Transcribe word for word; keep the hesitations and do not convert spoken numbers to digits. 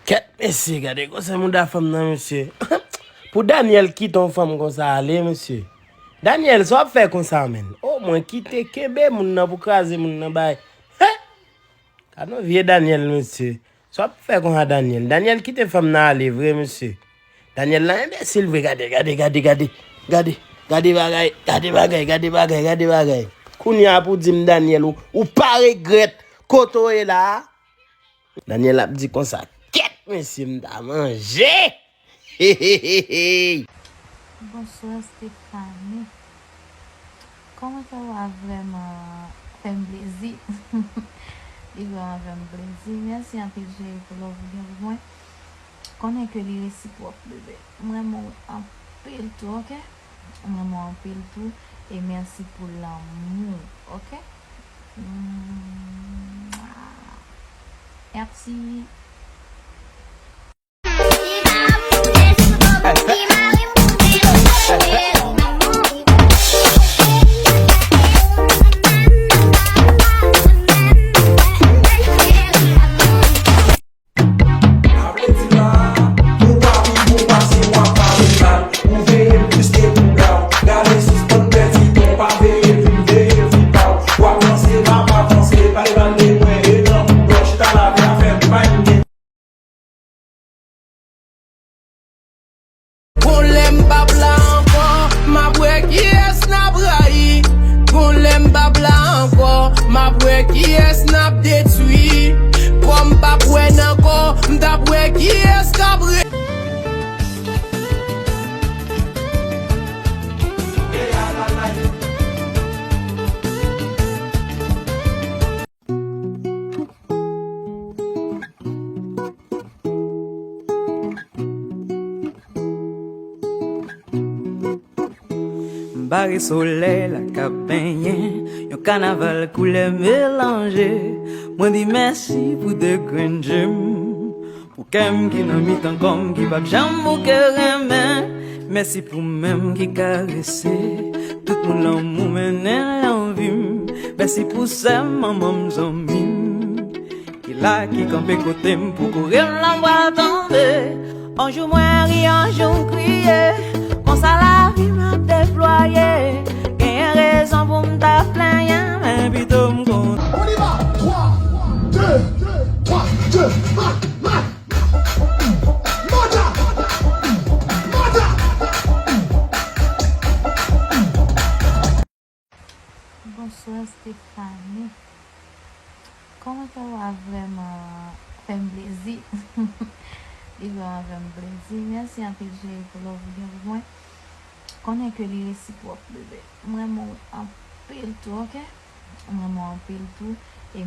Kèt, mesye, gade gwosè mouda fanm nan, mesye. Pou Daniel kite yon fanm konsa ale, mesye. Daniel, sa w ap fè konsa, menn? O mwen kite kenbe moun nan pou kraze moun nan bay. Hen! Gade yon vye Daniel, mesye. Sa w ap fè konsa, Daniel? Daniel kite fanm nan ale vre, mesye. Daniel la enbesil vre, gade, gade, gade, gade. Gade, gade bagay, gade bagay, gade bagay, gade bagay. Kounye a pou di m, Daniel, ou, ou pa regrèt kote w ye la a? Daniel ap di konsa, kèt, mesye, m ta manje! Hey, hey, hey, hey. Bonswa, Stephanie. Kòmantè w a vrèman fè m plezi. Li vrèman fè m plezi. Mèsi anpil, cheri, pou love ou gen pou mwen. Konnen ke li resipwòk, bebe. M renmen w anpil tou, oke? M renmen w anpil tou. E mèsi pou lanmou, oke? Mwah. Mèsi. Gon lè m p ap la ankò, m ap wè kiyès n ap rayi. Gon lè m p ap la ankò, m ap wè kiyès n ap detwi. Kòm m p ap wè n ankò, m t ap wè kiyès k ap re- M bare solèy la k ap benyen, yon kanaval koulè melanje. Mwen di mèsi pou de grenn je m, pou kè m ki nan mitan kò m ki p ap janm bouke renmen. Mèsi pou men m ki karese tout moun lanmou mennen nan vi m. Mèsi pou sè m, manman m, zanmi m ki la, ki kanpe kote m pou kouri m lè m pral tonbe. On jou mwen ri, on jou m kriye. Konsa lavi m ap deplwaye. Genyen rezon pou m ta plenyen, men pito m kontan. On y va! Twa, de, twa, de, ha, ha. Manda! Manda! Bonswa, Stephanie. Kòmantè w a vrèman fè m plezi. Li vrèman fè m plezi. Mèsi anpil, cheri, pou love ou gen pou mwen. Konnen ke li resipwòk, bebe. M renmen w anpil tou, oke? M renmen w anpil tou. E